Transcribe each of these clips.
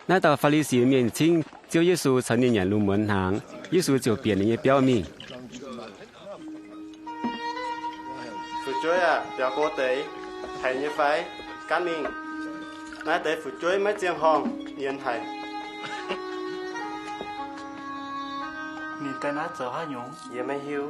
Naaiv dauh Faa^li^si Mienh cingv Ziouv Yesu caux ninh nyanc lungh muonz hnaangx, Yesu ziouc bieqc ninh nyei biauv mingh. Fu'jueiv aah, biaux go deix, haiz nyei fai? Gaanv mingh. Naaiv deix fu'jueiv maiv ziangh horngh, nyienz haic. Ninh daaih naaiv zoux haaix nyungc? Yie maiv hiuv.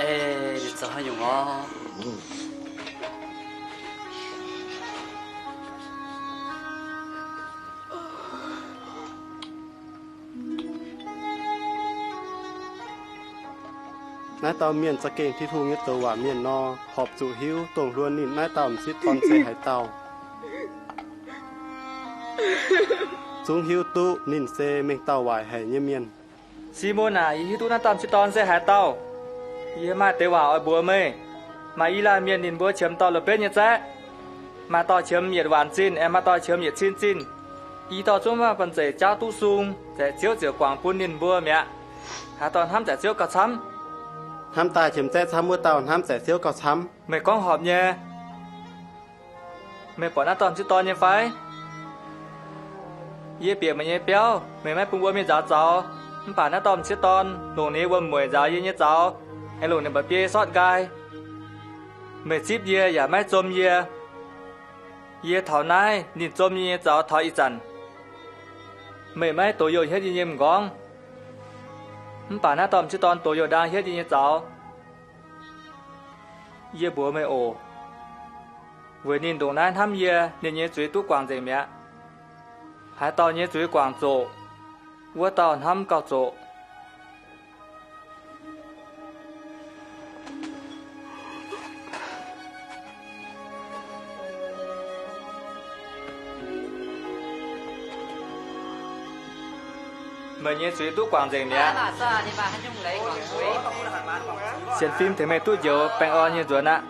Ei, ninh zoux haaix nyungc orv? Naaiv dauh mienh za'gengh Tin-Hungh nyei douc waac mienh nor, horpc zuqc hiuv dongh hluon ninh naaiv dauh m'sieqv dorn se haaix dauh, zungv hiuv duqv ninh se mengh dauh waaic haic nyei mienh. Simon aac, yie hiuv duqv naaiv dauh m'sieqv dorn se haaix dauh. Yie maaih deix waac oix mbuox meih. Maaih i laanh mienh ninh mbuo qiemx dorh la'benv nyei zaeqv. Maaih dorh qiemx yietc waanc zinh, aengx maaih dorh qiemx yietc cin zinh. I dorh zungv maaih banh zeic jaauv duqv sung, zaeqc Ziouv ziouc guangc bun ninh mbuo mi'aqv. Haaix dauh hnamv zaeqc Ziouv gauh camv? Hnamv daaih qiemx zaeqv camv wuov dauh hnamv zaeqc Ziouv gauh camv. Meih gorngv horpc nyei. Meih buatc naaiv dorh m'sieqv dorn nyei fai? Yie bieqc meih nyei biauv, meih maiv bun wuom mingh nzaaux zaux. Mv baac naaiv dorh m'sieqv dorn longc ninh nyei wuom-mueic nzaaux yie nyei zaux, aengx longc ninh mba'biei sortv nqaai. Meih zipv yie yaac maiv zom yie. Yie taux naaiv, ninh zom yie nyei zaux taux ih zanc. Meih maiv dox youh hietv yie nyei m'nqorngv. Mv baac naaiv dorh m'sieqv dorn dox youh ndaang hietv yie nyei zaux. Yie mbuox meih oc, weic ninh ndongc naaiv hnamv yie, ninh nyei zuiz duqv guangc nzengc mi'aqv. Haaix dauh nyei zuiz guangc zoqc, wuov dauh hnamv gauh zoqc. Meih nyei zuiz duqv guangc nzengc mi'aqv. Sienx fim tengx meih duqv njoux baengh orn nyei nzuonx aqv.